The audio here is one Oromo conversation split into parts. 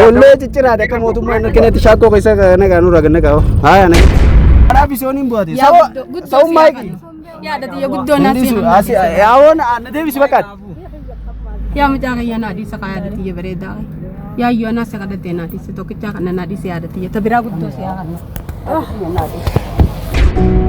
Ijoollee cicciraadha akka mootummaa hin arginetti shaakkoo keessa nagaa nurraa ganna qabu. Haaya nagaa. Karaa bisooniin bu'aate. Yaa guddoo guddoo Sa'ummaa si eegi. Yaada xiyya guddoo naa Hindisu seenaa. asi yaawon na deebisi bakkaati. Yaa mucaa kiyya naa dhiisa kaa yaada xiyya bareedaa. Yaa iyyuu anaa si kadhattee naa dhiise tokkichaa kana naa dhiise yaada xiyya ta biraa guddoo si haa kanna. Naa dhiise.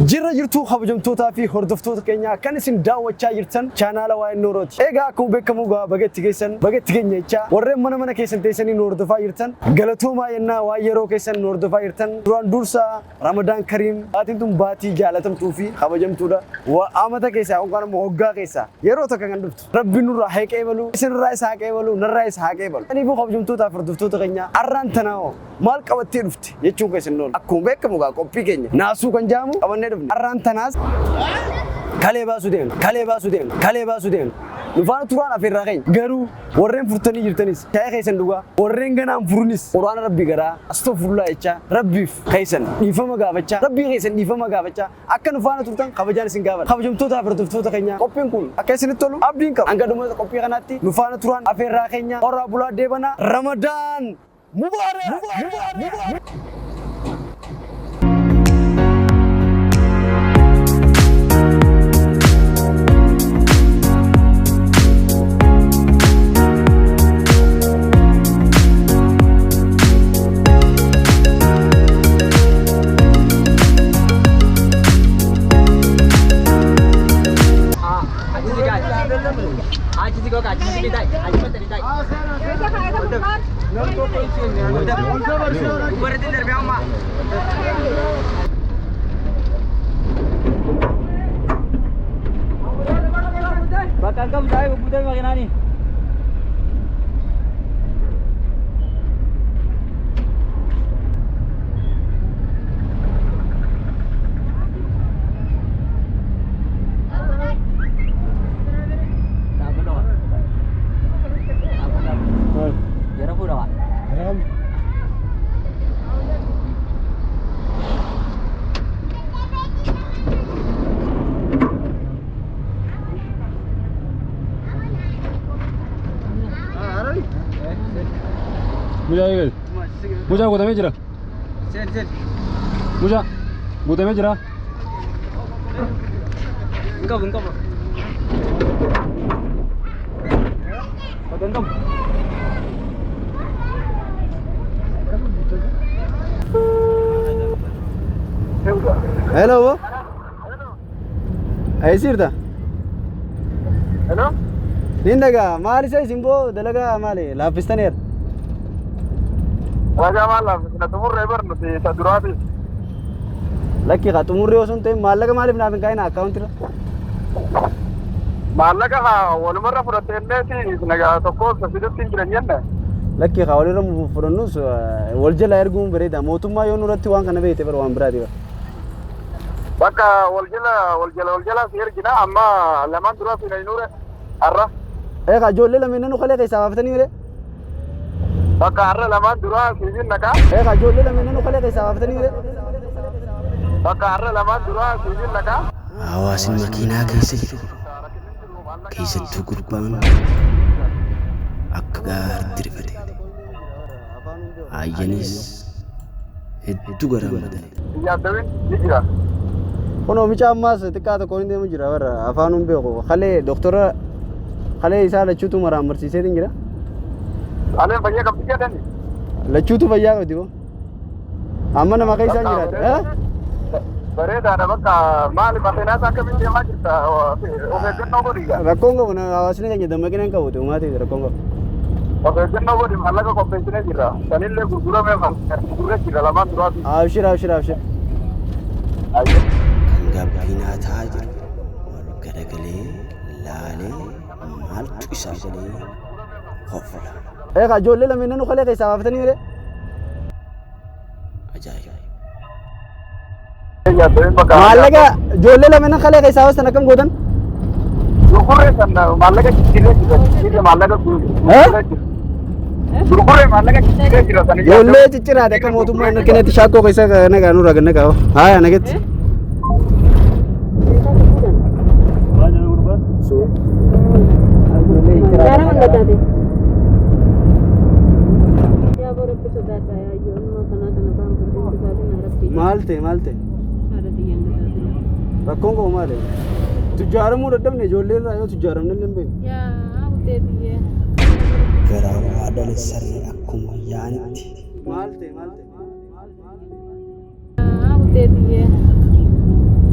Jirra jirtuu kabajamtootaa fi hordoftoota keenyaa kan isin daawwachaa jirtan chaanaala waa'ee Noorooti. Egaa akkuma beekamu egaa baga itti geessan baga itti keenya jechaa warreen mana mana keessan teessanii nu hordofaa jirtan galatoomaa yennaa waan yeroo keessan nu hordofaa jirtan duraan dursaa Ramadaan Kariim baatiin tun baatii jaalatamtuu fi kabajamtuudha. Amata keessaa yookaan immoo waggaa keessaa yeroo tokko kan dhuftu. Rabbi nurraa haa qeebalu, isinirraa isa haa qeebalu, narraa isa haa qeebalu. Kanaafuu kabajamtootaa fi hordoftoota keenyaa arraan tanaa hoo maal qabattee dhufte jechuun keessan oolu. Akkuma beekamu egaa qophii keenya naasuu kan jedhamu qabannee dhufne. Arraan tanaas kalee baasuu deemna, kalee baasuu deemna, kalee baasuu deemna. Nu faana turaan afeerraa keenya. Garuu warreen furtanii jirtanis shaayii keessan dhugaa, warreen ganaan furinis quraana rabbii garaa astaghfirullah jechaa rabbiif keessan dhiifama gaafachaa, rabbii keessan dhiifama gaafachaa akka nu faana turtan kabajaan isin gaafadha. Kabajamtootaa fi hordoftoota keenya qophiin kun akka isinitti tolu abdiin qaba. Hanga dhuma qophii kanaatti nu faana turaan afeerraa keenya horaa bulaa deebanaa Ramadaan Mubaarak! Mucaa eegali. Mucaa guutamee jira. Mucaa guutamee jira. Hello. Eessa jirta? Hello? Niin dhagaa maal isa isin boo dalagaa maali laaffistaniira. Dalagaa maal laaffisna xumurree bar nuti isa duraati. Lakki haa xumurree osoo hin ta'in maallaqa maaliif naaf hin kaa'in akkaawuntiirra? Maallaqa haa walumarra fudhatteelleeti nagaa tokko sasidutti hin jiran jenne. Lakki haa walirra fudhannus wal jala erguun bareeda. Mootummaa yoo nurratti waan kana beekte bara waan biraati bara. Bakka wal jala wal jala wal jala si ergina amma lamaan duraa si naynuure har'a. Egaa ijoollee lameen nu kalee keessaa baafatanii malee. Bakka har'a lamaan duraa siifin naqaa. Egaa ijoollee lameen nu kalee keessaa baafatanii malee. Bakka har'a lamaan duraa siifin naqaa. Hawaasni makiinaa keessa jiru keessattuu gurbaan akka gaariitti rifate. Aayyanis hedduu garaan madaa'e. Yaaddawin ni jira. Kunoo mucaa ammaas xiqqaa tokkoon hin deemu jira bara afaan hin beeku. Kalee doktora kalee isaa lachuutu maraan barsiiseetiin jira. Aleen fayyaa qabdi jedhani. Lachuutu fayyaa qabdi boo. Amma nama keessa hin jiraatu. Bareedaadha bakka maali makiinaa akkamiin deemaa jirta of eeggannoo godhi. Rakkoon qabu hawaasni keenya dammaqina hin qabu uumaatiif rakkoon qabu. Of eeggannoo godhi maallaqa qopheessinee jirra. Sanillee gurguramee gurguree jira lamaan duraati. Abshir abshir abshir. Kan gabbinaa ta'aa jiru ol garagalee laalee maaltu isaa galee hofla. Egaa ijoollee lameen nu kalee keessaa baafatanii malee. Ajaa'iba! Yaaddoon bakka. Maallaqa ijoollee lameen kalee keessaa baastan akkam gootan? Gurgurree san maallaqa jijjiirree jira. Jijjiirree maallaqa gurgurree jira. Gurgurree maallaqa jijjiirree jira san. Ijoollee cicciraadha akka mootummaa hin arginetti shaakkoo keessa nagaa nurraa ganna qabu. Haaya nagatti. Gaara mul'ataati. Yaa boo rabbi sodaadha yaa iyyuu amma kanaa kana baan fudhee sodaatin rabbi. Maal ta'e maal ta'e? Haadha xiyyan sodaatin. Rakkoon qabu maali? Tujjaaramuu dadhabne ijoollee irraa yoo tujjaaramne illee hin beeknu. Yaa guddee xiyyee. Garaa waa dhale saree akkuma yaa'anitti. Maal ta'e maal ta'e? Yaa guddee xiyyee.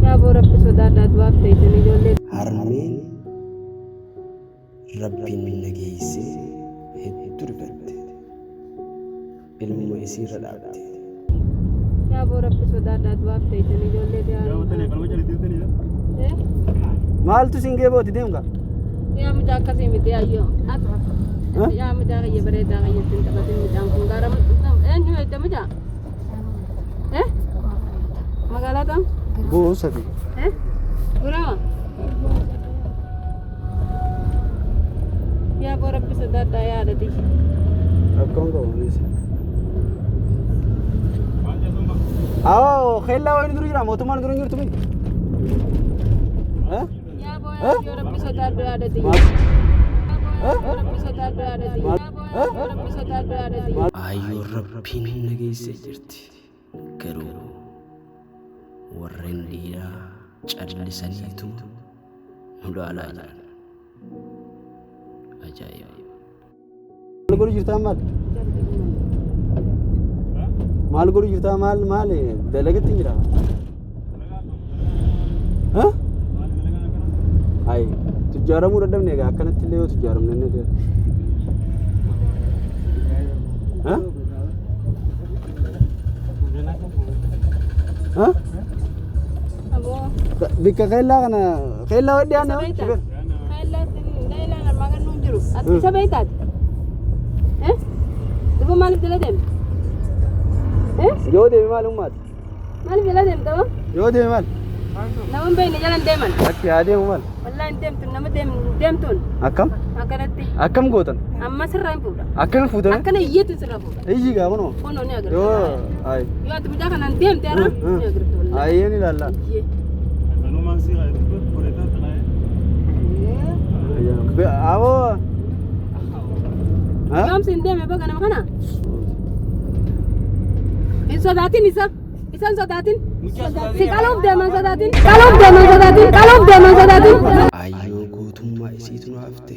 Yaa boo rabbi sodaadha du'aaf ta'e ijoollee. Harmeen Rabbiin nageessee hedduu rifatte. Ilma isiirra dhaabde. Yaa boo rabbi sodaadha du'aaf ta'e ijoollee dhiyaa. Maaltu siin geebooti deemka? Yaa mucaa akkasii miti ayyoo. Yaa mucaa kiyya bareedaa kiyyatti hin taphatin mucaan kun gaara eenyu edda mucaa? Eh? Magaalaa tam? Buusati. Eh? Gurama? Yaa boo rabbi sodaadhaa yaa haadha tiyya. Rakkoon qabu anis. Awoo keellaa wayii dura jira mootummaan dura hin jirtu mi? Yaa boo ayyoo rabbi sodaadhu yaa haadha tiyya. Yaa rabbi sodaadhu yaa haadha tiyya. Yaa rabbi sodaadhu yaa haadha tiyya. Aayyoon Rabbiin nageessee jirti. Garuu warreen dhiiraa callisaniitu nu laalaa jiran. Ajaa'iba! Maal godhu jirtaa maal? Maal godhu jirtaa maal maal dalagatti hin jira? Ayi tujjaaramuu dadhabne egaa akkanatti illee yoo tujjaaramne inni ta'e. Aboo. Bikka keellaa kana keellaa waddi aanna. Isa beektaa? Keellaa namaa kan nuun jiru. Ati isa beektaati? Eh? Duba maaliif jala deemta? Eh? Yoo deeme maal ummaati? Maaliif jala deemta hoo? Yoo deeme maal? Nama hin beekne jala hin deeman. Akki haa deemu maal? Wallaahi hin deemtu nama deemtuun Akkam? akkanatti Akkam gootan? amma sirraa hin fuudha. Akkam fuutame? Akkana iyyeetu sirraa fuudha. Iyyi gaa kunoo. Kunoo ni agarta. Yoo ayi. Yoo ati mucaa kanaan deemte har'a ni agarta wallaahi. Ayyee ni ilaalla. Iyyee. Aboo. Yoom siin deeme baga nama kana? Hin sodaatin isa. Isa hin sodaatin. Si qaluuf deeman sodaatin. Qaluuf deeman sodaatin. Qaluuf deeman sodaatin. Aayyoo gootummaa isiitu nu hafte.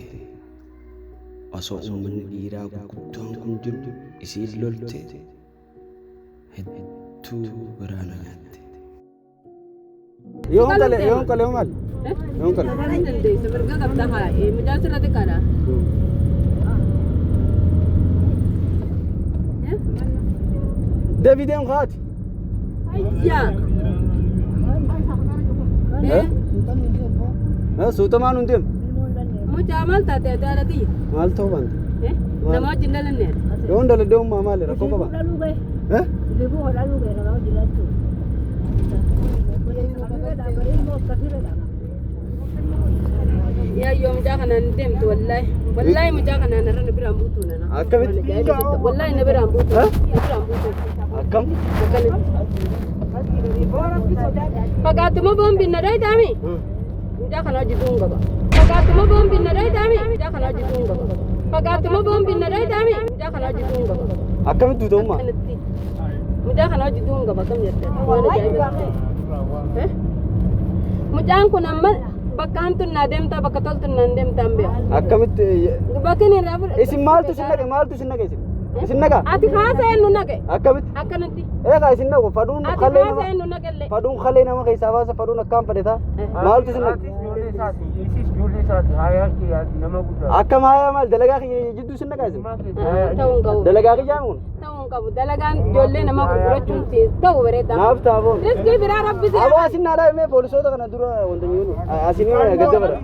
Osoo uummanni dhiiraa gurguddaan kun jiru isiin lolte hedduu garaa na nyaatte. Yoom qale yoom qale yoo maal? Yoom qale? Hin dandeessu mirga qabda haa mucaan sirra xiqqaadha. Deebii deemu kaati. Ayyaa. Suutamaan hun deemu. Mucaa maal taate ati haadha tiyya? Maal ta'uu baante? Nama wajjin dhalanne ati. Yoon daladee ummaa maali rakkoo qaba? Yaayyoo mucaa kanaan hin deemtu wallaahi. Wallaahi mucaa kanaan irra na biraan buutu nana. Akkamitti? Wallaahi na biraan buutu. Na biraan buutu. Akkam? Akkanatti. Fagaatuma boombiin na dhayitaami. Mucaa kana hojii duun qaba. Fagaatuma boombiin na dhayitaami. Mucaa kana hojii duun qaba. Fagaatuma boombiin na dhayitaami. Mucaa kana hojii duun qaba. Akkamitti duuta ummaa? Akkanatti. Mucaa kana hojii duun qaba akkam jette? Waan ajaa'iba. Mucaan kun amma bakka hamtuun naa deemtaa bakka toltuun naan deemtaa hin beeku. Akkamitti? Bakki inni irraa fudhate. Isin maaltu isin naqe maaltu isin naqe isin? Isin naqa? Ati haasa eenyu naqe? Akkamitti? Akkanatti. Eegaa isin naqu faduun Ati kalee haasa nama eenyu naqellee? faduun kalee nama keessaa baasa faduun akkaan fadhetaa maaltu isin naqe? Akkam haaya maal dalagaa kiyya jidduu isin naqa isin? Ta'uu hin qabu. Dalagaa kiyyaa kun? Ta'uu hin qabu. Dalagaan ijoollee namaa gurgurachuun ta'u bareedaa. Naaf ta'a boon. Riskii biraa rabbi si Aboo asin naa dhaabi mee poolisoota kana dura wanta nyuunu asin gadda bara.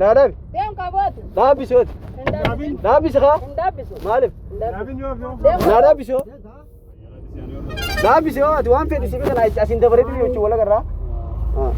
Naa dhaabi. Deem qabooti. Dhaabbisi hooti. Hin dhaabbisu. Dhaabbisi kaa. Hin dhaabbisu. Maaliif? Hin dhaabbisu. Naa dhaabbisi hoo. Dhaabbise yoo ati waan feete si beekna asiin dabareetu jechuun wal agarraa.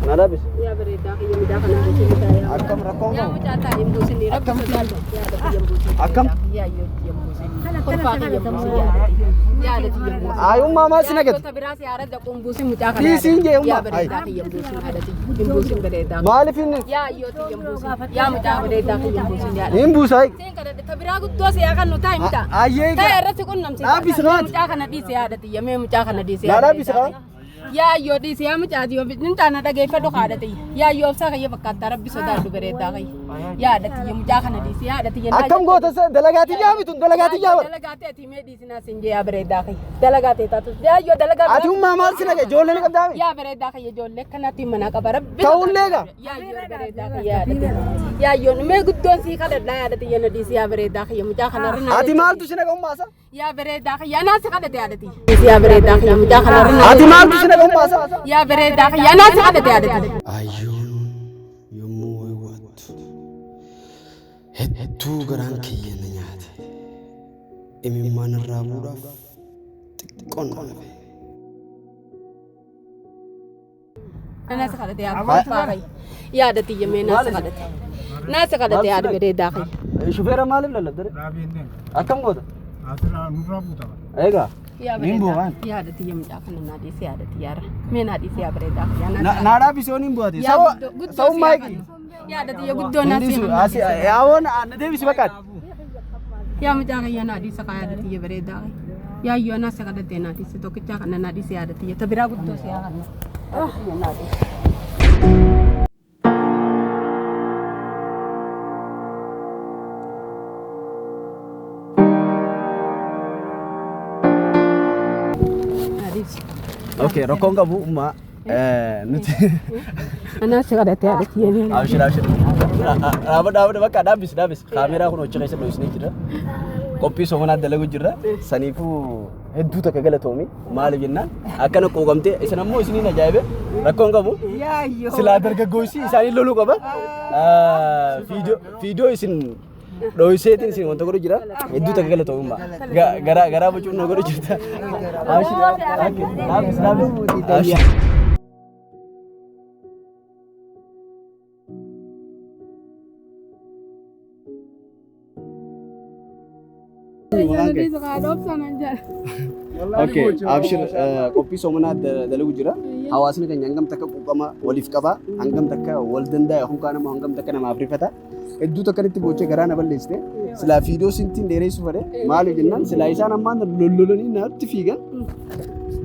Na dhaabbise. Yaa bareedaa kiyya mucaa kana buusin yaa. Akkam rakkoon Yaa qabu? mucaa taa'e hin buusin rabbi sodaadhu. Yaada kiyya hin buusin. Akkam? Yaa yoo kiyya hin buusin. Kolfaa kiyya hin buusin yaada kiyya. Yaada kiyya hin buusin. Ayummaa maal si nagate? Yaadota biraas yaada dhaquun buusin mucaa kana. Dhiisiin jee umma. Yaa bareedaa kiyya hin buusin yaada kiyya. Hin buusin bareedaa. Maaliif inni? Yaa yoo kiyya hin buusin. Yaa mucaa bareedaa kiyya hin buusin yaada. Hin buusaa. Seen kadhadhe ta biraa guddoo siyaa kan nu taa'e mucaa. Ayyee Ta'e irratti qunnamsi. Dhaabbisi kaati. Mucaa kana dhiisi yaada tiyya mee mucaa kana dhiisi. Naa dhaabbisi kaa. Yaa yoo dhiisi yaa mucaa tiyya mucaa na dhageeffadhu haadha tiyya. Yaa yoo obsaa kiyya fakkaattaa rabbi sodaadhu bareedaa kiyya. Yaada tiyya mucaa kana dhiisi yaada tiyya. Akkam goota dalagaatii jaamitu dalagaatii jaama. Dalagaa ta'e ati mee dhiisi naa siin jee yaa bareedaa kiyya. Dalagaa ta'e taatu yaa yoo dalagaa. Ati ummaa maal si nage ijoollee ni qabdaa? Yaa bareedaa kiyya ijoollee kanatti mana qaba rabbi. Ta'ullee gaa. Yaa yoo bareedaa kiyya yaada tiyya. Yaa yoo mee guddoon sii kadhadhaa yaada tiyya na dhiisi yaa bareedaa kiyya mucaa kana irra Ati maaltu si naga ummaasa? Yaa bareedaa kiyya anaa si kadhate yaadati. Yaa bareedaa kiyya mucaa kana irra Ati maaltu si naga ummaasa? Yaa bareedaa kiyya anaa si kadhate yaadati. Ayyoon yommuu waywaattu hedduu garaan kiyya na nyaate. Imimmaan irraa bu'uudhaaf xiqqoon na hafe. Anaa si kadhate yaa bareedaa kiyya. Yaadati yemmee naa si kadhate. Naa si kadhate yaada bareedaa kiyya. Shufeera maaliif lallabdare? Akkam goota? Egaa. Yaa bareedaa yaadati yemmee mucaa kana naa dhiisi yaadati yaara. Mee naa dhiisi yaa bareedaa kiyya. Naa dhaabbise yoon hin bu'ate. Yaa guddoo Sa'u si maayiki. Yaadati yaa guddoo naa si. Yaawon na deebisi bakkaati. Yaa mucaa kiyya naa dhiisa kaa yaadati yaa bareedaa kiyya. Yaa yoo naa si kadhate naa dhiisi tokkichaa kana naa dhiisi yaadati yaa ta biraa guddoo si yaa kana. Naa dhiisi. Naa dhiisi. Okay, rakkoon qabu ummaa nuti. Anaa si kadhate yaadati yaa. Abshir abshir. Dhaaba dhaaba bakka dhaabbisi dhaabbisi. Kaameeraa kun hojii keessa dho'isnee jira. Qophii somonaa dalagu jirra. Saniifuu hedduu takka galatoomi. Maaliif jennaan akkana quuqamtee isin ammoo isiniin ajaa'ibe rakkoon qabu. Silaa dargaggoosii isaanii loluu qaba. Fiidiyoo isin dho'iseetiin isin wanta godhu jira. Hedduu takka galatoomi. Garaa garaa bocuun na godhu jirta. Abshir. Dhaabbisi dhaabbisi. Abshir. Okay, abshir qophii soomanaa dalagu jira. Hawaasni keenya hangam takka quuqama waliif qaba, hangam takka wal danda'a yookaan immoo hangam takka namaaf rifata. Hedduu takka nitti boochee garaa na balleessite. Silaa fiidoo sittiin dheereessuu fedhe maaliif jennaan silaa isaan ammaan lollolanii natti fiigan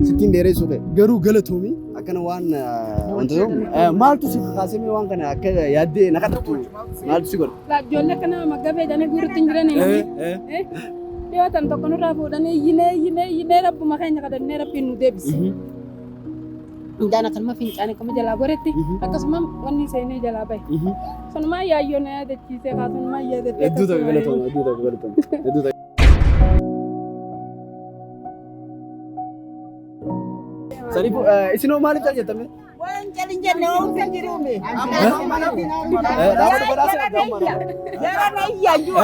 sittiin dheereessuu fedhe. Garuu galatoomii akkana waan wanta ta'u maaltu si kakaasee waan kana akka yaaddee na kadhattu maaltu si godha? Ijoollee akkana maggafee jedhanii guurutti hin jiran namni. Dhiyoo tan tokko nurraa fuudhanii iyyinee iyyinee iyyinee rabbuma keenya kadhannee rabbiin nu deebise. Fincaan akkanuma fincaan akkuma jalaa goretti akkasuma wanni seenee jalaa bahe. Sanumaa yaayyoo na yaadachiisee kaasunumaa yaadadhee. Hedduu takka galatoomii hedduu takka galatoomii hedduu takka. Saniifuu isinoo maaliif caal jettame? Waan calin jenne oomsa jiruumi. Dhaabata badhaasa qabda amma. Gara iyyaan jiru.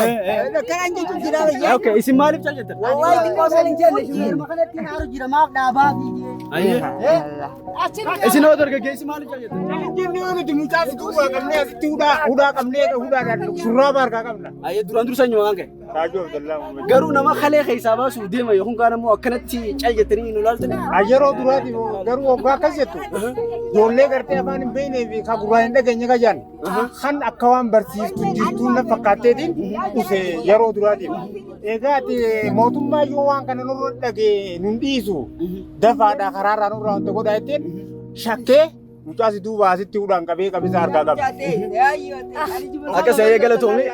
Akkanaan jechuun jira. Okay, isin maaliif caal jettan? Wallahi xiqqoo san hin jenne. Kanatti naaru jira maaf dhaabaa fi Isinoo dargaggeessi maaliif caal jettan? Jennee nuti mucaa situu qabnee asitti hudhaa hudhaa qabnee hudhaadhaan shurraaba harkaa qabna. Ayyee duraan dursa eenyu maqaan ka'e? Taajuu Abdallaa Muhammad. Garuu nama kalee keessaa baasuuf deema yookaan kaan ammoo akkanatti cal jettanii nu laaltanii? Yeroo duraati garuu waggaa akkas jettu ijoollee gartee afaan hin beeknee fi ka gurraan hin dhageenye ka jaan kan akka waan barsiiftu jirtuun na fakkaatteetiin dhufe yeroo duraatiif. Egaa ati mootummaa yoo waan kana nurra dhagee nun dhiisu dafaadhaa karaarraa nurraa wanta godhaa jetteen shakkee mucaa si duuba asitti hudhaan qabee qabisa harkaa qaba. Akkas ayyee galatoomi.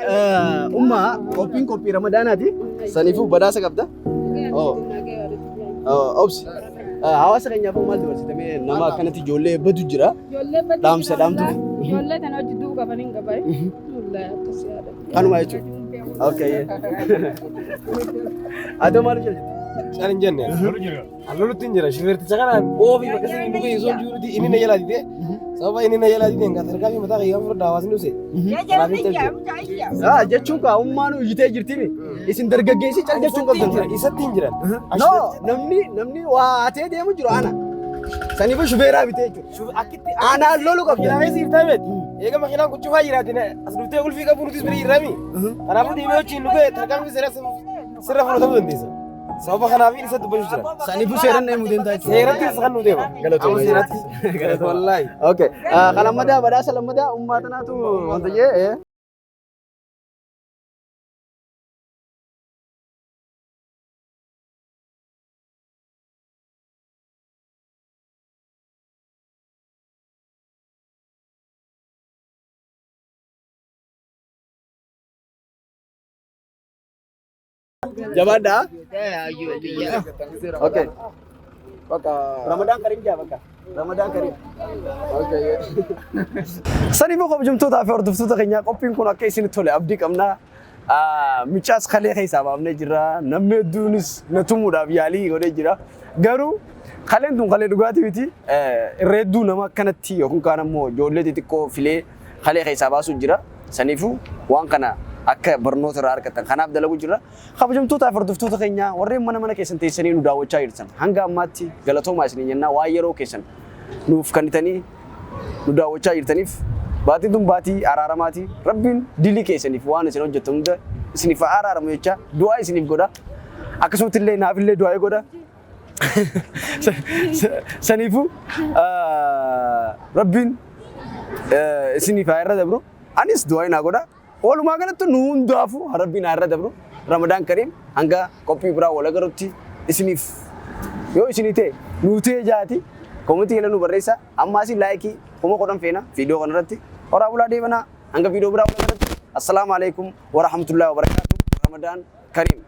Ummaa qophiin qophii ramadaanaati. Saniifuu badhaasa qabda. Obsi. Hawaasa keenyaaf maal dabarsitame nama akkanatti ijoollee badu jira. Dhaamsa dhaamtu. Ijoollee kana hojii duuba qaban hin qaban. Wallahi akkas yaada. Kanuma jechuudha. Okay. Ati maal jette? Cal hin jenne. An lolutti hin jira. Shifeerticha kanaan oofii bakka sanii nu ga'e osoo hin jiruuti inni na jalaa didee sababa inni na jalaa dideen gaa tarkaanfii mataa kiyyaan fudhadha hawaasni dhuse. Kanaaf hin cal jedhe. Ah, jechuun kaa ummaan iyyitee jirtimi. Isin dargaggeessi cal jechuun Isatti hin qabdan. jiran. Isatti hin jiran. No, namni waa hatee deemu jiru ana. Saniifuu shufeeraa bitee jechuudha. Akkitti Anaan lolu qabda. Makiinaa keessa jirtaa beektu. Eega makiinaan kun cufaa jiraatin as dhuftee qulfii qabu nutis bira jirraami. Kanaafuu deemee wajjin nu ga'e tarkaanfii seera sirra fudhatamuu dandeessa. Sababa kanaaf isa dubbachuu jira. Saniifuu seeran deemuu deemtaa jechuudha. Seeratti isa kan nu deema. Galatooma. Amma seeratti. Wallaahi. Okay. Kan lammadaa badhaasa lammadaa ummaa tanaatu wanta jee. Jabaadhaa. Okay. Ramadaan Karim jaa bakka. Ramadaan Karim. Okay. Saniifuu kabajamtootaa fi hordoftoota keenyaa, qophiin kun akka isinitti tole abdii qabnaa. Micaas kalee keessaa baafnee jirra. Namni hedduunis na tumuudhaaf yaalii godhee jira. Garuu kaleen tun kalee dhugaatii miti. Irra hedduu nama akkanatti yookiin kaan ammoo ijoollee xixiqqoo filee kalee keessaa baasuu jira. Saniifuu waan kana akka barnoota irraa argatan kanaaf dalagu jira. Kabajamtootaa fi hordoftoota keenyaa, warreen mana mana keessan teessanii nu daawwachaa jirtan, hanga ammaatti galatoomaa isinii jennaa. Waan yeroo keessan nuuf kennitanii nu daawwachaa jirtaniif, baatiin tun baatii araaramaati. Rabbiin dilii keessaniif waan isin hojjettan hunda isiniif haa araaramu jecha du'aa isiniif godha. Akkasumatti illee naaf illee du'aa godha. Saniifuu Rabbiin isiniif haa irra dabru. Anis du'aa naa godha. Walumaa galatti nu hundaafuu Rabbiin haa irra dabru. Ramadaan Kariim. Hanga qophii biraa wal agarutti, isiniif yoo isinii ta'e nuu ta'e jaati comment jala nu barreessa. Ammaasii like 10,000 feena viidiyoo kanarratti. Horaa bulaa deebanaa. Hanga viidiyoo biraa wal agarutti, assalaamu alaikum warahmatullahi wabarakaatu. Ramadaan Kariim.